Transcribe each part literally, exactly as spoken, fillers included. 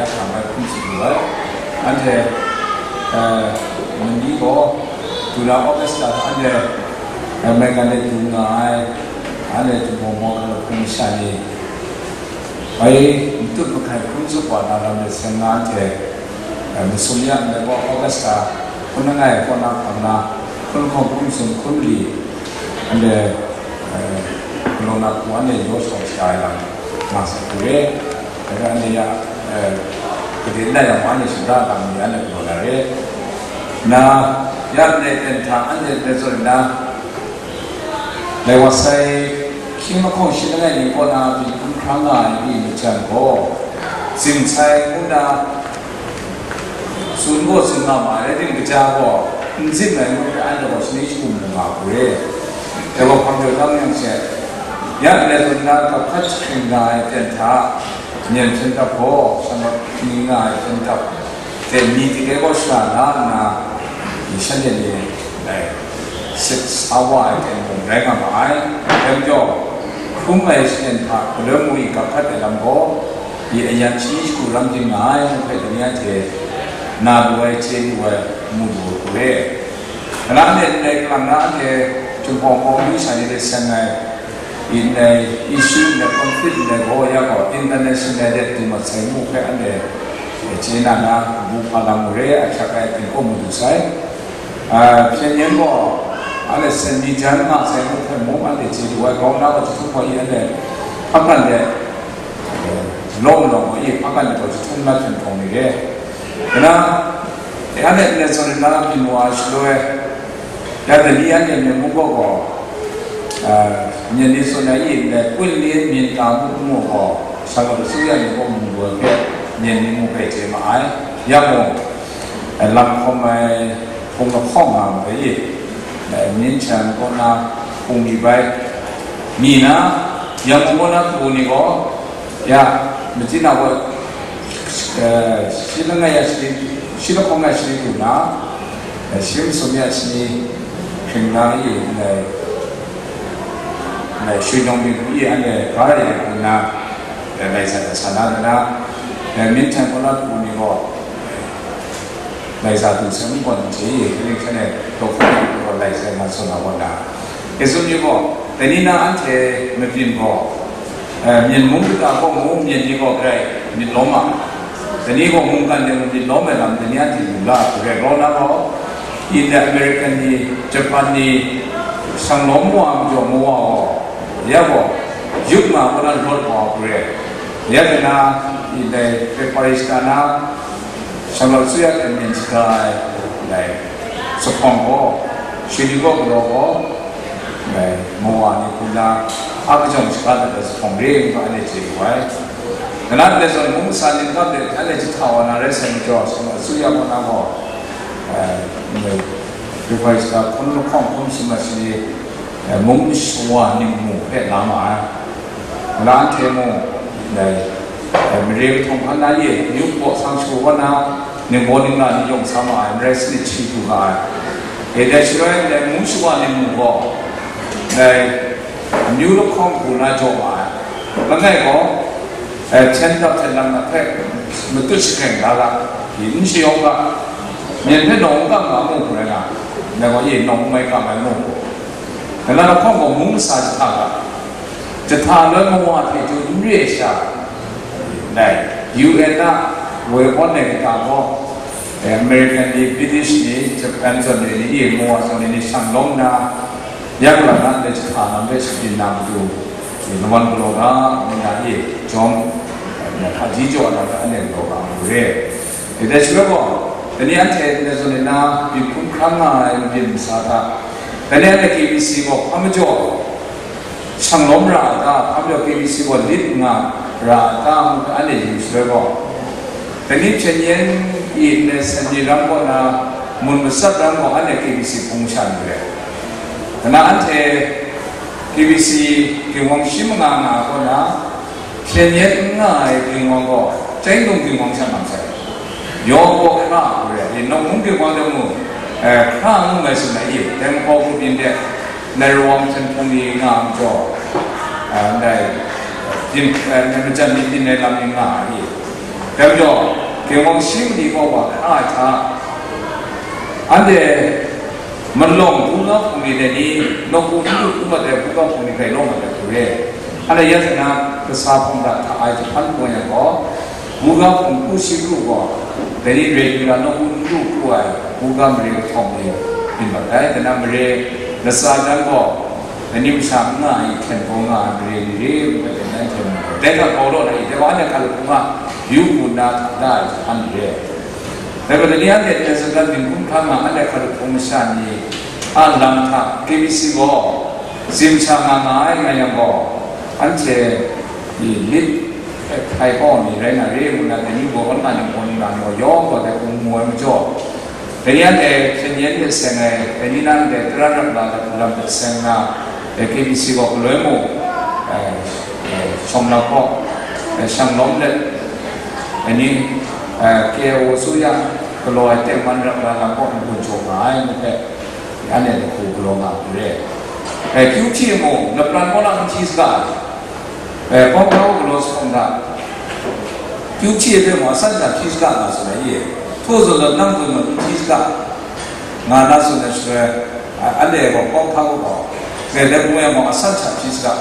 Sha mai hkum tsun lu ai. Anhte, eh, Mandi gaw, July August hta anhte, eh, Meghalaya dung nga ai, anhte Jinghpaw Mawng Hkra hpung masha ni, bai matut mahkai hkrum tsup wa na lam de seng na anhte, eh, masum ya ndai gaw August hta hpun langai kaw na hkam na, hpun lahkawng hkrum sum hkrum li, anhte, eh, galaw na hku anhte yaw shawng shaga ai lam nga sa hku re. Daga ni ya, eh, kadin dai lam wa ni shingkang lam ni anhte galaw na re. Na, ya ndai ten hta anhte hpe zawn nna, lai wa sai, hkying lahkawng shi langai ni kaw na byin hkrum hkra nga ai ni majan gaw, zing sai ngu na, tsun gaw tsun nga ma ai, rai tim, kaja gaw n zing ai ngu hpe anhte gaw shani shagu mu nga hku re. Dai gaw hpang jaw tam yang she, ya ndai zawn nna, gap hkat jahkring nga ai ten hta, Myen hpyen dap gaw, shanglawt ni nga ai hpyen dap, ten ni tike gaw shara la nna, shanhte ni, eh, sit sa wa ai ten mung rai nga ma ai. Dai majaw, hkrum ai shaten hta galoi mung e gap hkat ai lam gaw, i ayan shani shagu ram dim nga ai ngu hpe, dai ni anhte na lu ai, chye lu ai, mu lu ai hku re. Kalang de ndai kalang na anhte Jinghpaw Mawng masha ni hte seng ai, ndai issue, ndai conflict, ndai gaw ya gaw international de du mat sai ngu hpe anhte chye na na, kabu hpa lam marai ahkyak ai ginhkum madu sai. Ah, hpyen yen gaw anhte sen mi jan nga sai ngu hpe mung anhte chye du ai, grau na gaw jahtum gaw i anhte hpa kan de, eh, lawm lawm gaw i hpa kan de gaw jahtum na hpyen hpawng ni re. Kalang, eh, anhte ndai zawn nna byin wa ai shaloi, ya dai ni anhte Myen mung kaw gaw, ah, Myen ni tsun ai i ndai, Kunlin, Minta mung mung gaw, shanglawt asuya ni kaw mu lu ai hpe, Myen ni mung hpe chye ma ai. Ya mung, eh, lam hkawm ai hpung lahkawng nga mu ai i, eh, Minchang kaw na hpung mi bai, mi na, Yang mung kaw na hpung ni gaw, ya, machyin na gaw, eh, shi langai ya shi, shi lahkawng ya shi du na, eh, shi masum ya shi hkring na i, ndai, ndai shui nang bing hku i anhte ga ya hku na, eh, lai sa da sa na, na, eh, Minchang kaw na hpung ni gaw, eh, lai sa du sai ngu gaw, nang hte e, kaning hkrai ngai, daw hkrum ai hku gaw lai sai nga tsun na gaw na. E tsun yu gaw, dai ni na anhte mabyin gaw, eh, Myen mung kata gaw mung, Myen ni gaw grai myit lawm ma ai. Dai ni gaw mungkan de mung myit lawm ai lam, dai ni anhte lu la ai hku rai, grau na gaw, India, American ni, Japan ni, shanglawm wa majaw mawa gaw, ya gaw, yup nga gaw na rawt wa hku rai. Ya gaw na, ndai February shata na, Shanglawt asuya hte myen shaga ai, ndai, zuphpawng gaw, shani gaw galaw gaw, ndai, mawa ni hku na, a kajawng shaga dat ai zuphpawng re ngu anhte chye lu ai. Kalang de zawn mung kasa ningkap de anhte jahta wa na rai sai majaw, shanglawt asuya kaw na gaw, eh, ndai, February shata hpun lahkawng hpun sumnat shani, eh, mung shawa ningmu hpe la ma ai. Kalang, anhte mung, dai, eh, mare kahtawng hkan na ye, amyu kaw sang shagu wa na, ningbaw ningla ni yawng sa ma ai, marai sanit shi du nga ai. E dai shaloi, dai mung shawa ni mu gaw, dai amyu lahkawng hku na jaw ma ai. Langai gaw, eh, hten dap hten lam na hpe matut shakreng da ga, n shayawng ga, myen hpe nawng n kam ga mu hku rai nga, dai gaw, e nawng n mai kam ai mu hku. Kalang lahkawng gaw mung kasa jahta ga, jahta loi mawa hte chyu n re ai sha, dai, U N a woi awn ai kata gaw, eh, American ni, British ni, Japan zawn ni, ni, mawa zawn ni, ni shanglawm nna, ya galang na ndai jahta lam hpe shabyin na matu, ni lawan galaw ga, ngu na e, jawm, eh, hpaji jaw na hpe anhte galaw ga mu re. Dai shaloi gaw, dai ni anhte ndai zawn ni na, byin hkrum hkra nga ai mabyin masa hta, dai ni anhte K B C gaw hpa majaw shanglawm ra a ta, hpa majaw K B C gaw lit nga ra a ta, ngu hpe anhte yu shaloi gaw, dai ni hpyen yen i ndai Assembly ram kaw na, mun matsat ram gaw anhte K B C hpung sha ni re. Kalang, anhte K B C ginwang shi manga nga ai kaw na, hpyen yen n nga ai ginwang gaw, Chyenglung ginwang sha nang sai. Yawng gaw hkra hku re, i, nawng mung ginwang de mu, eh, hkra n mu ai shaloi i, dai mahkaw hku byin de, ndai rawng hten hpung ni nga ai majaw, eh, ndai, byin, eh, ndai majan ni byin ai lam ni nga ai i, Dai majaw, Kaimawng shi mali kaw wa ai hta, anhte malawng buga hpung ni dai ni, nawku n lu n mat ai buga hpung ni hkrai lawng mat ai hku re. Anhte ya hte na, kasa hpung hta hta ai jahpan bung yang gaw, buga hpung kru shi kru gaw, dai ni regular nawku n lu kru ai buga mare kahtawng ni byin mat ai. Dai na mare latsa jan gaw, dai ni masha n nga ai, hkyen hkau nga ai mare ni re ngu ai, dai na hkyen hkau. Dai hta grau law na i, dai wa anhte hkra lahkung a yu hku nna hta da ai jahpan ni re. Dai gaw, dai ni anhte President Bing Hkum Hkra nga anhte hkra lahkung masha ni a lam hta K B C gaw zim sha nga nga ai nga yang gaw, anhte i lit hpai kau mi rai na re ngu na, dai ni gaw awn nga ni gaw, ni nga ni gaw yawng gaw dai hku mu ai majaw, dai ni anhte hpyen yen hte seng ai, dai ni na ndai tara rap la lam hte seng na, dai K B C gaw galoi mung, eh, eh, shawng lam kaw, eh, shang lawm let, dai ni, eh, K I O အစိုးရ galaw ai tengman rap la lam kaw n-gun jaw nga ai ngu hpe, anhte lahku galaw nga hku re. Eh, Q T mung, lapran kaw na n hti saga ai. Eh, kawng hkra u galaw sa hkawm hta, Q T hpe mung asan hta hti saga nga tsun ai ye. Htaw zawn zawn nang zawn zawn n hti saga nga na tsun ai shaloi, a-, anhte gaw kawng hkra u gaw, ngai dai hpung e mung asan hta hti saga,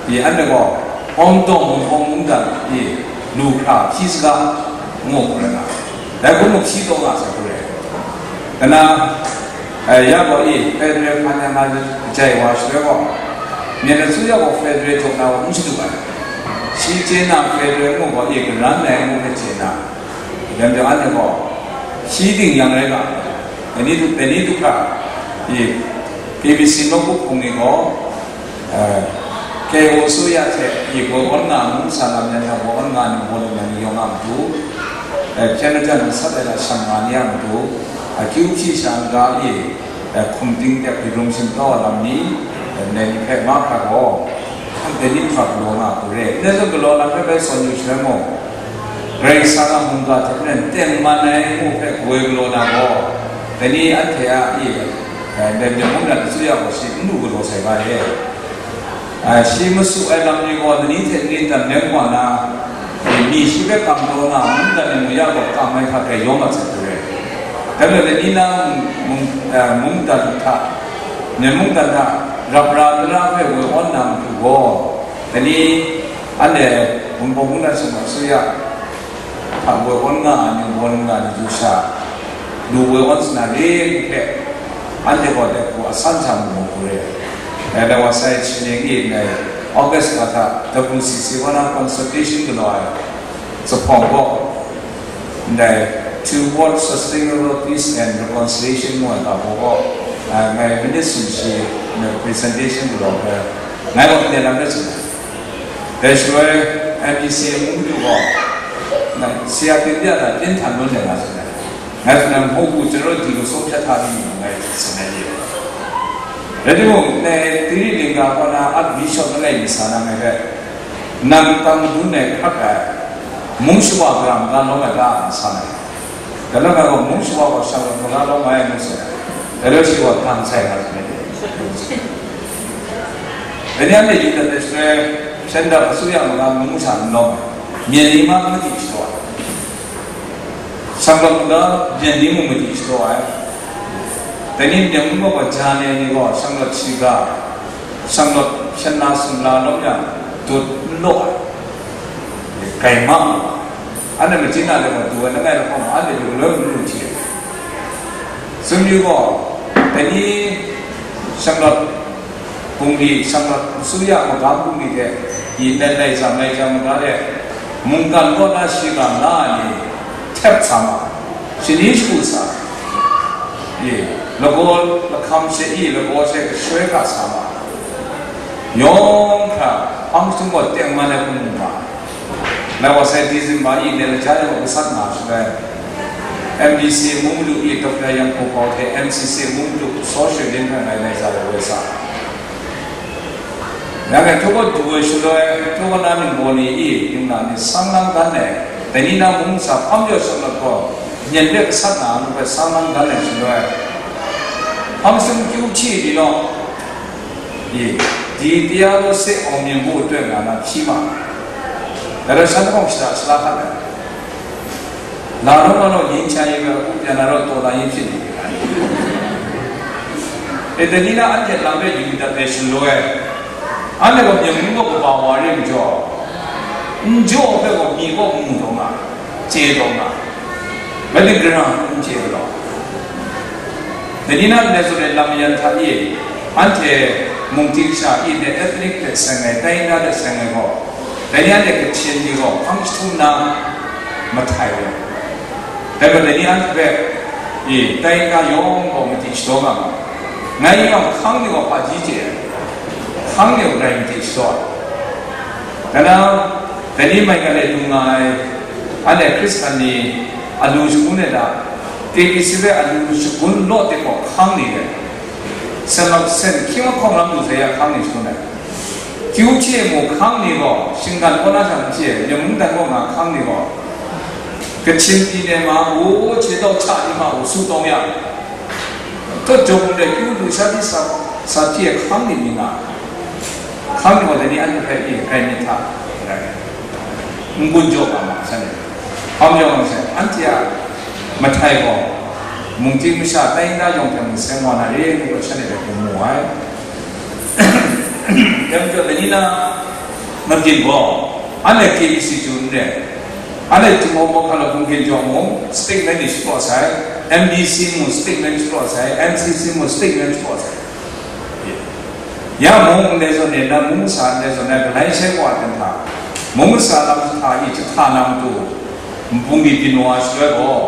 i anhte gaw Hawng Dawng Mung Hpawng mungdan i lu hkra hti saga ngu hku rai nga, dai hku mung hti taw nga sai hku rai. Nna, eh, ya gaw i, Federal hkan yang nga jai wa shaloi gaw, myen asuya gaw Federal jaw na wa n shadu ai. Shi chye na Federal ngu gaw i, karan ai ngu hpe chye na, yan jaw anhte gaw, shi ting yang rai ga, dai ni du, dai ni du hkra, i, K B C nawku hpung ni gaw, eh, K I O အစိုးရ hte i gaw awn nga ai mungsa lam yan hta gaw awn nga ai ningbaw lam yan ni yawng a matu, eh, hpyen majan masat ai lam shang nga ni a matu, akyu hpyi sha n-ga i, eh, hkum ting de hkrit rum shingtau ai lam ni, eh, ndai ni hpe mahkra gaw, dai ni hkra galaw nga hku re. Ndai zawn galaw lam hpe bai sawn yu shaloi mung, Karai Kasang a mungga hte maren tengman ai ngu hpe kawoi galaw na gaw, dai ni anhte a i, eh, ndai myen mungdan asuya gaw shi n lu galaw sai ga e. Ah, shi masu ai lam ni gaw, lani hte lani dan leng wa na, mi shi hpe kam taw na, mungdan e mu ya gaw kam ai hta grai yawng mat sai hku re. Dai majaw, lani na mung, mung, ah, mungdan hta, myen mungdan hta, rap ra tara hpe woi awn na matu gaw, lani anhte Wunpawng mungdan sumsing asuya, hta woi awn nga ai ni, woi awn nga ai ni du sha, lu woi awn sa na re ngu hpe, anhte gaw dai hku asan hta mu mu hku re. Dai wa sai, shi ning e ndai August ga hta W C C wa na consultation galaw ai zuphpawng gaw, ndai Toward Sustainable Peace and Reconciliation ngu ai ga hpaw gaw, ah, ngai minute sumshi presentation galaw ai, ngai gaw ndai lam rai tsun ai. Dai shaloi M D C A mung madu gaw, ngai, ဆရာတင်ပြတာ ပြင်းထန်လွန်းတယ် nga tsun ai. Ngai tsun ai, မဟုတ်ဘူး, ကျွန်တော်တို့ ဒီလိုဆုံးဖြတ်ထားပြီးပြီ ngai tsun ai. Rai timung, ngai Thiri Lingga kaw na Archbishop langai mi sa na ngai hpe, nang tam madu nai hkrat ai, mung shawa gara maga lawm ai ga, nga sa ai. Dai lam ngai gaw, mung shawa gaw shang lawm maga lawm ai, ngu tsun ai. Dai lam shi gaw, hkang sai nga tsun ai. Dai ni anhte yu dat ai shaloi, hpyen dap asuya maga mung masha n lawm ai, myen ni ma madi shadaw ai, shanglawt maga myen ni mung madi shadaw ai, dai ni myen mung gaw ja ai ni gaw shanglawt shiga, shanglawt hpyen la sumla lawm yang, dut n law ai, grai ma lu ai. Anhte machyin na let gaw du ai langai lahkawng, anhte lu galoi mung lu hti ai. Tsun yu gaw, dai ni shanglawt bungli, shanglawt asuya magam bungli hte, i, len lai zam lai jang maga de, mungkan kaw na shi ga nga ai ni, htep sa ma, shani shagu sa, i, lagaw lahkam she i, lagaw she kashoi ga sa ma, yawng hkra hpang jahtum gaw tengman ai hpung mu ma ai. Ngai wa sai December i de laja e wa gasat nga shaloi, M D C A mung madu i Doctor Yang Hku Hpau hte M C C A mung madu Saw Shwe Lin hpe ngai nai za ai woi sa. Ya ngai htaw kaw du ai shaloi, htaw kaw na ningbaw ni i, yung na ni sang lang dan ai, dai ni na mung sa hpang jaw shanglawt gaw, nyen de gasat nga ngu hpe sang lang dan ai shaloi, hpang sum kyu hti ni law, i, ဒီတရားတော်စစ်အောင်မြင်ဖို့အတွက် nga na hpyi ma. Dai gaw shan hkawng shada shala hkat ai. Larawng larawng yin cha yin ai hku pyan na rawt taw na yin hpyi ni. E, dai ni na anhte lam hpe yu dat ai shaloi, anhte gaw myit mung gaw kaba wa re majaw, n jaw hpe gaw myi kaw mu taw nga, chye taw nga, bai ting gara n chye galaw. Dai ni na ndai zawn e lam yan hta e, anhte mung ting sha e, de ethnic hte seng ai, tai na hte seng ai gaw, dai ni anhte Kachin ni gaw hpang jahtum na mahtai ai. Dai gaw dai ni anhte hpe, e, tai na yawng gaw madi shadaw nga ma. Ngai yawng hkang ni gaw hpaji chye ai, hkang ni gaw grai madi shadaw ai. Dai na, dai ni mai ga le dung nga ai, anhte Hkristan ni alu shangun ai hta, K B C hpe alu shangun law dik gaw hkang ni rai. Sen lawk sen hkying ahkawng lam lu sai ya hkang ni shangun ai. Kyu hpyi mu hkang ni gaw, shinggan kaw na sha n hpyi, myit mungdan kaw nga hkang ni gaw, Kachin pyi ne ma u, hte tau hta ni ma u, su tawng ya. Tawt jawng de kyu lu sha di sa, sa hpyi hkang ni mi nga. Hkang ni gaw dai ni anhte hpe e, hkrai myit hta, rai. N-gun jaw nga ma sha ni. Hpa majaw nga ma sha, anhte a mahtai gaw, mung ting masha tai nta yawng hte mung seng wa na re ngu gaw shanhte hpe mu ai. Dai majaw, dai ni na mabyin gaw, anhte K B C chyu n re, anhte Jinghpaw Hkap Law Hpungkit Jawng mung, statement ni shapraw sai, M B C mung statement shapraw sai, M C C mung statement shapraw sai. Ya mung ndai zawn e, na mung masa ndai zawn e, galai sai wa dan hta, mung masa lam hta i jahta na matu, nbung ni byin wa shaloi gaw,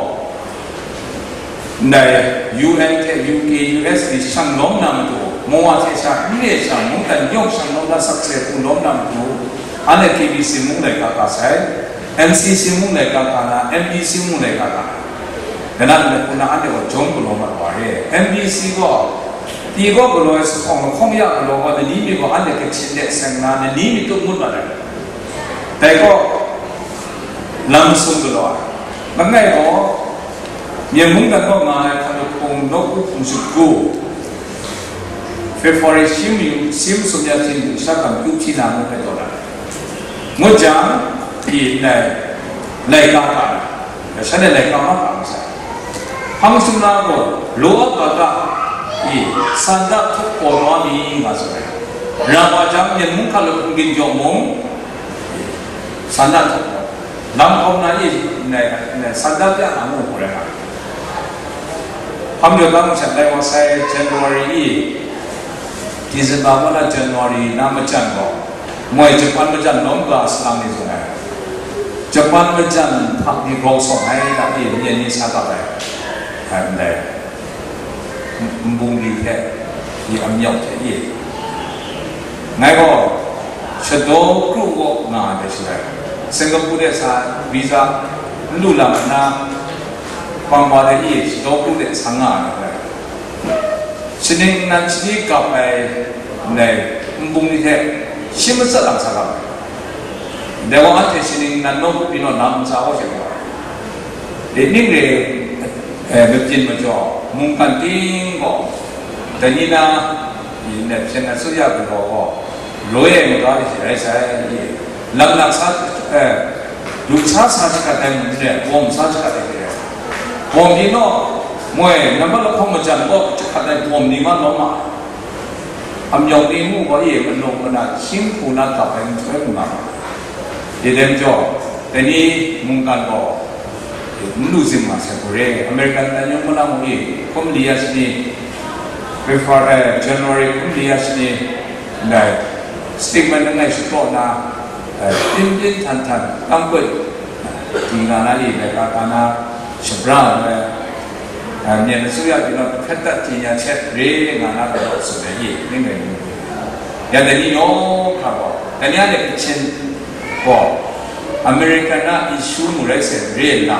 ndai U N hte U K, U S ni shang lawm na matu, Mawa hte sha, n re sha, mungdan yawng shang lawm na sakse hku lawm na matu, anhte K B C mung laika ka sai, M C C mung laika ka na, M B C mung laika ka na. Dai na, nna hku na anhte gaw jawm galaw mat wa re. M B C gaw, pyi gaw galaw ai, sa hkawng lahkawng ya galaw gaw, nani mi gaw anhte Kachin de seng na, nani mi tup ngut mat ai. Dai gaw, lam sung galaw ai. Langai gaw, Myen mungdan kaw nga ai hkalup hpung nawku hpung shut ku, February shi mayu, shi masum ya hte du sha gam kyu hpyi na ngu hpe taw na. Ngut jang, pyi ndai, laika ka na, shanhte laika ma ka masha. Hpang sum na gaw, law ap ga ga, i, san da htup paw na mi nga tsun ai. Ra wa jang, Myen mung hkalup hpung ginjawng mung, san da htup paw. Lam hkawm na i, ndai, ndai, san da pya na mu hku rai nga. Hpang jaw tam shat lai wa sai, January i, December wa na January na majan gaw, moi Japan majan lawm ga salang ni zung ai. Japan majan htak ni grau sawng ai, htak ni myen ni sa kap ai. Ai, ndai. Nbung li hte, i amyawk hte i. Ngai gaw, shadaw kru gaw nga ai dai shi rai. Singapore de sa visa n lu lam nna, Bangwa de i shadaw kru de sa nga ai dai. Shaning nnan shani gap ai ndai nbung ni hte shi matsat lam sa gap ai. Dai wa anhte shaning nnan nawku pyi naw lam sa gaw she gaw ai. Dai ning re, eh, mabyin majaw, mungkan ting gaw, dai ni na, i, Nepshan asuya galaw gaw, loi ai maga de shi rai sai, i, lam nak sa, eh, lu sa sa shakat ai mung re, bawm sa shakat ai re. Bawm ni naw, moi, nambat lahkawng majan gaw, shakat ai bawm ni ma lawm ma. Amyawk ni ngu gaw, i, manung mana, hkying hku na gap ai nhtoi mu nga ma. Dai majaw, dai ni mungkan gaw, n lu zing ma sai hku re, American dan yawng malang u i, hkum li ya shani, February, eh, January hkum li ya shani, ndai, statement langai shapraw na, eh, pyin pyin htan htan, kangkut, di nga na i, laika ka na, shabra ai, eh, myen asuya pyi naw hkrat dat di ya hte re nga na, galaw tsun ai i, ning rai ngu. Ya dai ni yawng hkra gaw, dai ni a de Kachin gaw, American a issue mu rai sai re nna,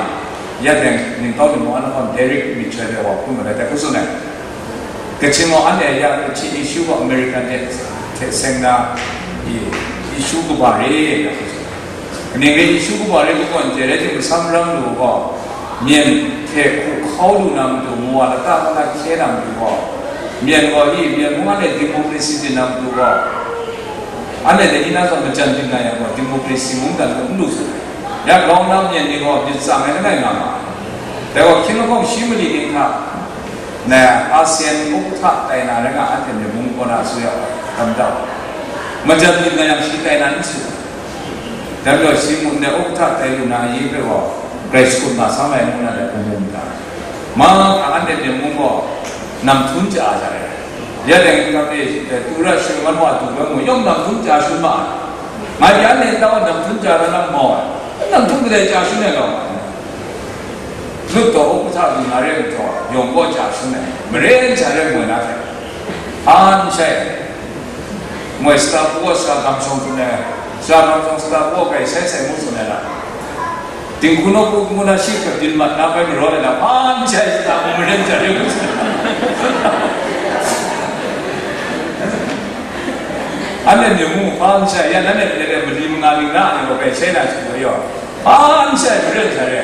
ya deng ningkau ni mu an hkawm Derek Mitchell de wa hpung mat ai hpe hku tsun ai. Kachin gaw anhte a ya Kachin issue gaw American hte, hte seng na i, issue kaba re ai hku tsun ai. Kaning re issue kaba re kaw n chye rai timung, masam ram lu gaw, myen hte hku hkau lu na matu, mawa lata mana hkye na matu gaw, myen gaw i, myen mung anhte democracy byin na matu gaw, anhte dai ni na zawn majan byin nga yang gaw, democracy mungdan gaw n lu sai. Ya grau na myen ni gaw myit tsang ai langai nga ma ai. Dai gaw, hkying lahkawng shi mali ning hta, na, ASEAN uphta tai na rai nga, anhte myi mung kaw na su ya, tam dau. Majan myit nga yang shi tai na n su. Dai majaw, shi mung dai uphta tai lu na ayi hpe gaw, grai shakut nga sa mai ngu na dai hpung hpung hta. Ma, anhte myi mung gaw, nam htum ja ai hta rai. Ya dai ngu hta pyi, tu ra shi man wa tu rai mu, yawng nam htum ja shun ma ai. Ngai pyi anhte nta wa nam htum ja ra na mau ai. Nam htum kadai ja shun ai gaw. Lut taw, uphta lu na re ai majaw, yawng kaw ja shun ai, maren ja re moi na hte, hpa n shai ai. Moi sara pru gaw sara gam shawng tsun ai, sara gam shawng sara pru gaw bai sai sai ngu tsun ai lam. Dinghku nawku ngu na shi hkap byin mat na bai galaw ai lam, hpa n shai, sara maren ja re ngu tsun ai. Anhte myi mung hpa n shai, ya nanhte mali manga ning na ni gaw bai sai na shi gaw yaw. Hpa n shai, maren sa re.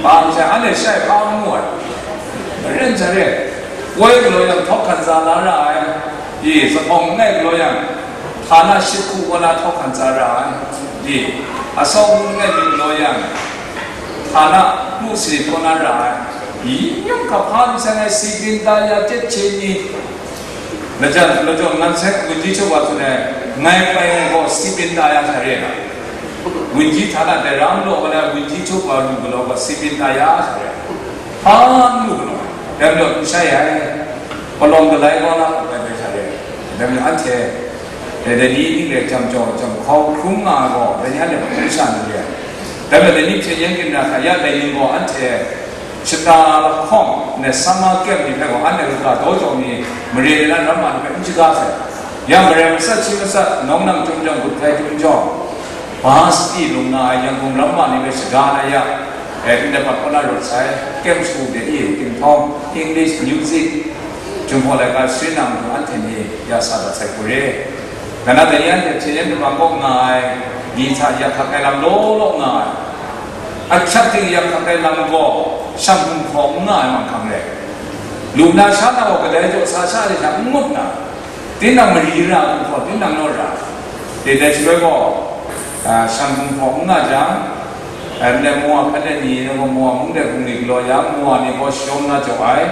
Hpa n shai, anhte shai hpa n mu ai. Maren sa re. Poi galaw yang, htawk hkan tsa la ra ai. I, zuphpawng langai galaw yang, htana shit hku kaw na htawk hkan tsa ra ai. I, asawng langai mi galaw yang, htana mu sini kaw na ra ai. I, yawng hkap hpa n shai ai, si byin ta ya, jet hpyen ni, Lajan, lajan, ngan sai, Wenji Chawba tsun ai, ngai pai ai gaw, si byin ta ya sa re ai. Wenji htana dai ra n law, wala Wenji Chawba lu galaw gaw, si byin ta ya sa re ai. Hpa n lu galaw, dai majaw n shai ai, palawng galai kaw na bai bai sa re ai. Dai majaw anhte, dai dai ni ning rai jam jaw, jam hkau hkrum nga ai gaw, dai ni anhte hpung sha n re ai. Dai majaw dai ni hpyen yen ginra hta ya dai ni gaw, anhte, Shata lahkawng, ne, summer camp ni hpe gaw, anhte kaga daw jau ni, mare na ramma ni hpe n shaga sai. Ya mare matsat shi matsat, nawng nang chyum jawng, gut hkai chyum jawng, bus pyi lung nga ai Yangon ramma ni hpe shaga na ya, e, ndai pat kaw na rawt sai, camp school de i, Tinghtawng, English, music, Jinghpaw laika sharin na matu anhte ni ya sa dat sai hku re. Dai na dai ni anhte hpyen yen kabang kaw nga ai, ni hta yak hkak ai lam law law nga ai. Ahkyak ting yak hkak ai lam gaw, shang hkum hpraw n nga ai manghkang re. Lu na sha na gaw kadai jaw sa sha re hta n ngut na, tinang mari ra hkum hpraw, tinang naw ra. Dai dai shaloi gaw, ah, shang hkum hpraw n nga jang, ah, ndai Mowa hkan de ni, ndai gaw Mowa mung de hpung ni galaw yang, Mowa ni gaw shayawm na jaw ai.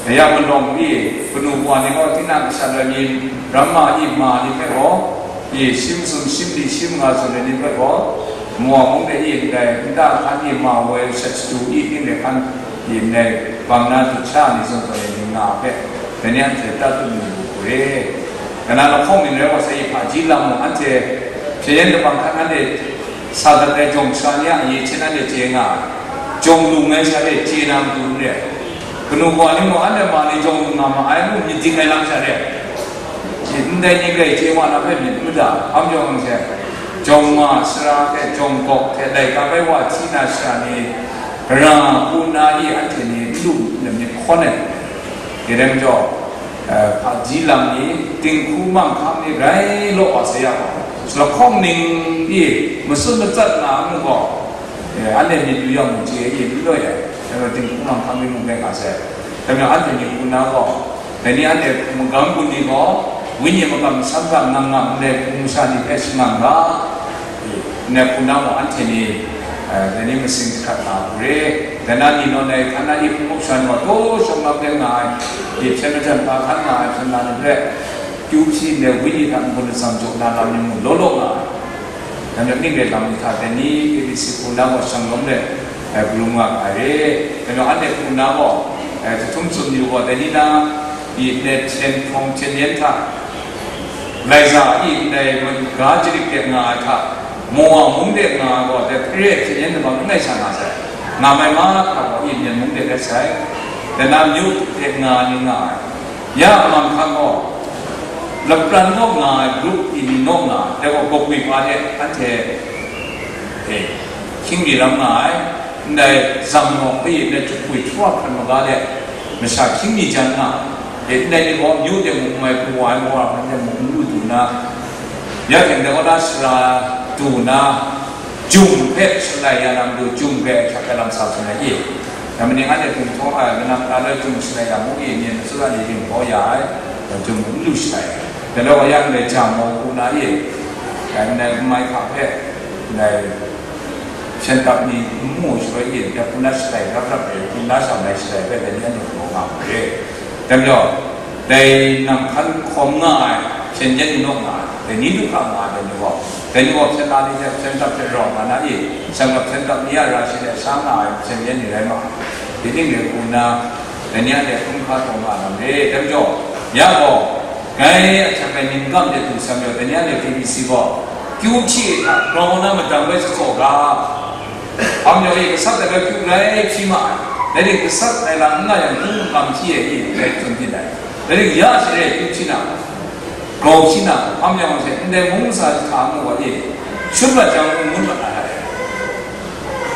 Dai yang malawng mi, kanu wa ni gaw, tinang kasha loi mi, ramma i ma ni hpe gaw, i shim sum, shim li, shim nga tsun ai ni hpe gaw, Mowa mung de i ndai, nta hkan i ma woi shat shatu i ning de hkan i ndai, bang na du sha ni zawn tawn ai ni nga hpe, dai ni anhte tat lu mu hku re. Dai na lahkawng ning rai wa sai, i hpaji lam mung anhte hpyen yen kabang hkan anhte sa dat ai jawng sha ni a aye hte anhte chye nga ai. Jawng lung ai sha hte chye na matu n re. Kanu wa ni mung anhte ma ni jawng lung nga ma ai ngu myit ding ai lam sha re. Ndai ni grai chye wa na hpe myit n mada, hkam jawng hkam she, jawng ma sara hte jawng gawk hte laika bai wa hti na sha ni, gara hku na i anhte ni n lu na myit hkawn ai. Dai rai majaw, eh, hpaji lam ni, dinghku manghkang ni rai law wa sa ya gaw, lahkawng ning i matsun matsat nga ai mu gaw, eh, anhte myit yu yang mu chye i n law ya, dai majaw dinghku manghkang ni mung rai nga sai. Dai majaw anhte myit hku na gaw, dai ni anhte magam gun ni gaw, wenyi magam masam ga ngang ngang ndai hpung masha ni hpe shangang ga, Ndai hpung na mung anhte ni, eh, dai ni masing jahkrat nga hku re. Dai na ni naw ndai hkan na i hpung hkrup sha ni gaw, daw shawng lam de nga ai, i hpyen majan hpa hkan nga ai hpyen na ni hpe, kyu hpyi ndai wenyi hta n-gun atsam jaw na lam ni mung law law nga ai. Dai majaw ning rai lam ni hta dai ni A B C hpung na gaw shang lawm let, eh, galum nga ai re. Dai majaw anhte hpung na gaw, eh, jahtum tsun yu gaw, dai ni na, i ndai hpyen hkawng hpyen yen hta, Laiza i ndai ga jarit de nga ai hta, Mowa mung de nga ai gaw, dai hpare hpyen yen kabang langai sha nga sai. Nga mai mahkra gaw i Myen mung de rai sai. Dai na myu de nga ai ni nga ai. Ya manghkang gaw, lapran kaw nga ai grup i ni naw nga ai, dai gaw gawkwi pa de anhte, e, hkying mi ram nga ai. Ndai zang nawng hpe ndai jahpui htawa hkran maga de, masha hkying mi jan nga, e, ndai ni gaw amyu de mung n mai pru wa ai, mawa hkran de mung n lu du na, ya hkying de kaw na sara du na, jum hpe shalai ya na matu, jum hpe ahkyak ai lam sa hpyi na i? Dai maning anhte hpung htaw ai, manam ta loi jum shalai ya mu i? Myen masu a ni ring hpaw ya ai, jum n lu shalai ai. Dai law wa yang, ndai ja maw hku na i? Dai ndai n mai hka hpe, ndai Hpyen dap ni n mu shaloi e, dai hpung na shatai rap rap re, hpung na sham lai shatai bai, dai ni anhte galaw nga mu re. Dai majaw, dai nang hkan hkawm nga ai, hpyen yen n nga ai, dai ni du hkra nga ai, dai ni gaw, dai ni gaw hpyen la ni hte hpyen dap hte rau nga na e, shanglap hpyen dap ni a ra shi hte sha nga ai hpyen yen ni rai ma ai. Dai ning rai hku nna, dai ni anhte hkrum hkra taw nga ai lam re. Dai majaw, ya gaw, Dai ahkyak ai ningkam de du sai majaw, dai ni anhte K B C gaw, kyu hti hta grau na madang bai shajaw ga, hpa majaw e gasat ai bai kyu rai hpyi ma ai, rai ting, gasat ai lam n nga yang, kyu makam hti ai ni rai tsun byin ai, rai ting, ya sha re kyu hti na, grau hti na, hpa majaw e ndai mung masa hta mu wa e, shut mat jang, ngun mat na ai.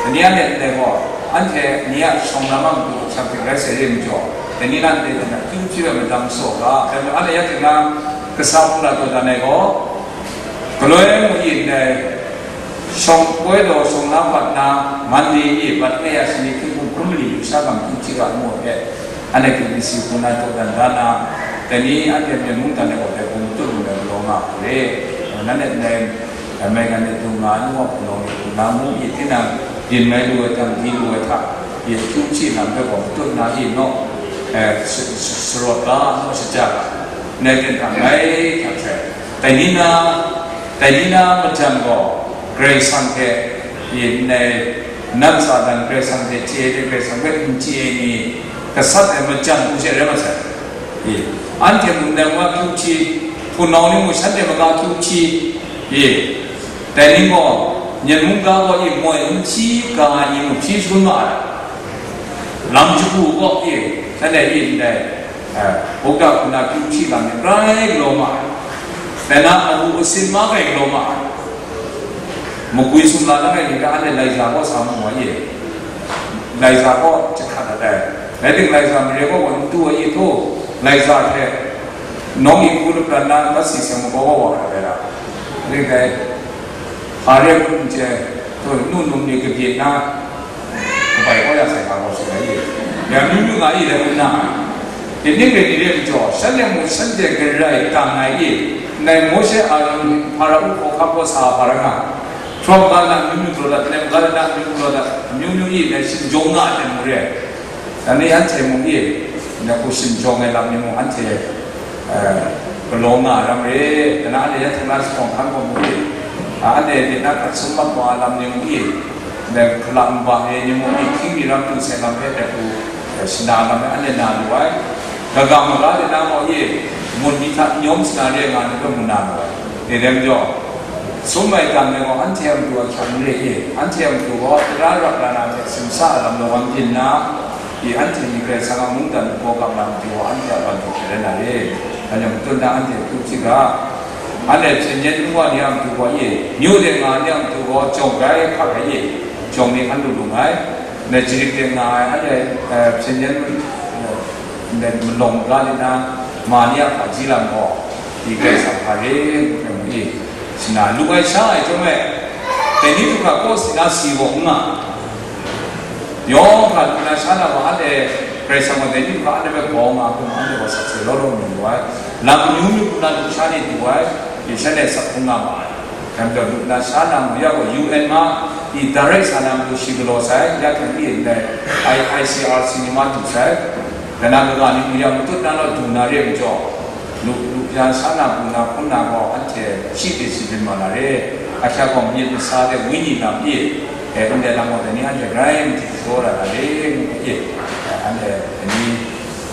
Dai ni anhte ndai gaw, anhte ni a shawng lam a matu hkyak hte rai sai re majaw, dai ni na ndai hte na kyu hti bai madang shajaw ga, dai majaw anhte ya hte na kasa hpung la taw dan ai gaw, galoi mu e ndai, shawng poi daw shawng na pat na, Monday e bat ai ya shani hkying hpung hkrum mali yu sha gam kyu hti ga ngu ai hpe, anhte K B C hku na taw dan da na, dai ni anhte Myen mungdan ai gaw dai hku matut lu ai galaw nga hku re, nanhte ndai Dai mai gan e dung nga ai nu wa hpunau ni hku na mu i, tinang byin mai lu ai hta, di lu ai hta, yin hkyu hpyi lam hpe gaw matut na i naw, eh, s-, s-, sarawt ga, naw shaja ga, ndai ten hta ngai hkyak sai. Dai ni na, dai ni na majan gaw, Karai Kasang hte, yin ndai, nan tsa dan Karai Kasang hte chye ai hte Karai Kasang hpe n chye ai ni, gasat ai majan hku she rai masai. I, anhte mung dai wa hkyu hpyi, hpunau ni mung shanhte maga hkyu hpyi, i, dai ni gaw, Myen mung ga gaw i moi n hpyi ga ai ni mung hpyi shangun ma ai. Lam shagu gaw i, shanhte i ndai, eh, Buddha hku na hkyu hpyi lam ni grai galaw ma ai. Dai na agu asin ma grai galaw ma ai. Makwi sumla langai ni hpe anhte Laiza gaw sa mu ai i? Laiza gaw jahkrat dat ai. Rai timung, Laiza mare gaw gaw n tu ai i htu, Laiza hte nawng i hku lapran na, mat si seng mabaw gaw wa hkrat ai ra. Rai timung, hpa re hpun n chye, htu, nu num ni kabye na, kabai kau ya sai hpa gaw seng ai i? Ya, amyu myu nga i rai hpun na ai. Ning rai ni re majaw, shanhte mung shanhte garai tang ai i? Ndai Mawshe, Aron, Hparao hkawhkam gaw sa hpa rai nga, Trump ga na amyu myu galaw dat, nem ga na amyu galaw dat, amyu myu i, dai shingjawng nga ai hte mung re. Dan ni anhte mung i, na hku shingjawng ai lam ni mung anhte, eh, galaw nga ai lam re. Dan na anhte ya hte na jahpawng hkan gaw mung i, a, anhte myit na hkrat sum mat wa ai lam ni mung i, dai hkala nbang e ni mung i, hkying mi ram tu sai lam hpe dai hku, eh, shana lam e anhte na lu ai. Kaga maga de na gaw i, mun mi hta n yawm shana re nga ai ni hpe mu na lu ai. Dai rai majaw, sum ai dan ai gaw anhte a matu ahkyak n re i? Anhte a matu gaw tara rap la na hte simsa a lam lawan byin nna, i, anhte ni Karai Kasang a mungdan hpaw gap na matu gaw anhte a ban hte rai na re. Anhte matut na anhte hkyu hpyi ga, anhte hpyen yen nu wa ni a matu gaw i, myu de nga ai ni a matu gaw jawng grai hkak ai i? Jawng ni hkan lu lu ai. Ndai jarit de nga ai anhte, eh, hpyen yen, eh, ndai malawng maga ni na ma ni a hpaji lam gaw, di Karai Kasang hpa re ngu hpe mu i, shana lu ai sha ai chyawm e, dai ni hkra kaw si na si gaw n nga. Yawng hkra lu na sha na gaw anhte Karai Kasang gaw dai ni hkra anhte hpe bawng nga hkrum, anhte gaw sakse law law mu lu ai, lam amyu myu hku na lusha ni du ai, shanhte sak hkrum nga ma ai. Dai majaw, lu na sha na mu ya gaw, U N ma, i direct sa na matu shi galaw sai, ya hkyen i ndai, I, I C R C ni ma du sai, dai na kaga ni mu ya matut na naw du na re ai majaw, lu, lu ya sha na, mu na hkrum na gaw, anhte shi hte shi byin ma na re, ahkyak gaw myit masa de wenyi lam i, e, ndai lam gaw dai ni anhte grai matu shapraw ra na re, ngu hpe i, e, anhte dai ni,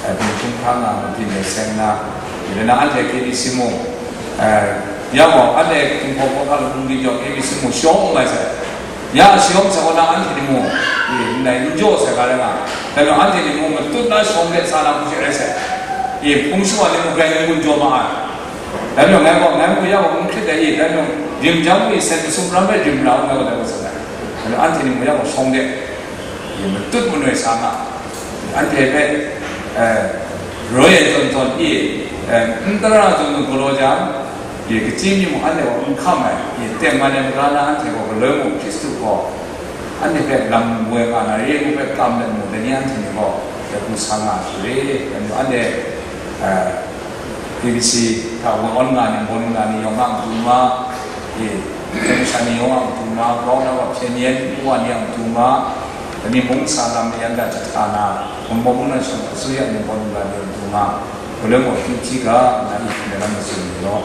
e, byin hkrum hkra nga, mabyin de seng na, dai na anhte K B C mung, e, Ya gaw, anhte Hkinghpawng hpawt hkra lahkung di jaw, A B C mung shawng n mai sai. Ya shawng sai kaw na, anhte ni mung, e, ndai n jaw sai ga rai nga, dai majaw anhte ni mung matut na shawng de sa na hku she rai sai. E, hpung shawa ni mung grai n gun jaw ma ai. Dai majaw ngai gaw, ngai mung ya gaw n hkrit ai, e, dai majaw rim jang mi sen masum ram bai rim ra ngai gaw dai gaw sa ai. Dai majaw anhte ni mung ya gaw shawng de, e, matut manoi sa nga, anhte hpe, e, roi e tawn tawn i, e, n tara tawn tawn galaw jang, Ye kachyi mi mung anhte gaw n hkam ai, ye tengman ai maga na anhte gaw galoi mung Hkristu gaw anhte hpe lam woi nga na re ngu hpe kam let mung, dai ni anhte ni gaw dai hku sa nga ai hku re. Dai majaw anhte, eh, A B C hta woi awn nga ni, bun nga ni, yawng nga matu ma, ye Hpyen sha ni yawng a matu ma, grau na wa hpyen yen, u wa ni a matu ma, dai ni mung sa lam mayan da jahta na, Hkungbaw mung na shawng asuya ni bawng ga ni a matu ma, hkoi leng gaw hpyi hpyi ga, na i hpyi na lam matsun ni law.